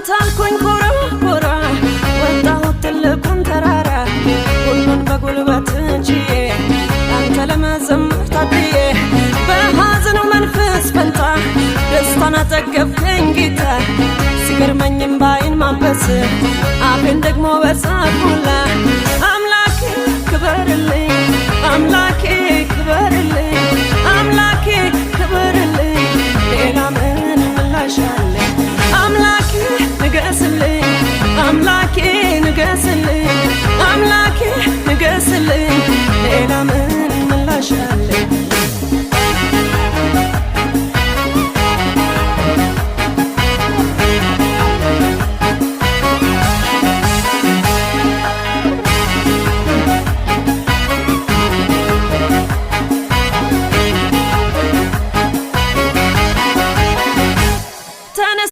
ባንተ አልኩኝ ኮራ ኮራ፣ ወጣሁት ትልቁን ተራራ፣ ሁሉን በጉልበት ችዬ አንተ ለመዘመር ታድዬ። በሐዘኑ መንፈስ ፈንታ ደስታን አጠገብከኝ ጌታ። ሲገርመኝም ባይን ማበስ አፌን ደግሞ በሳቅ ሞላ። አምላኬ ክበርልኝ፣ አምላኬ ክበርልኝ፣ አምላኬ ክበርልኝ፣ ሌላ ምን ምላሽ አለኝ? አምላኬ ንገስልኝ፣ አምላኬ ንገስልኝ።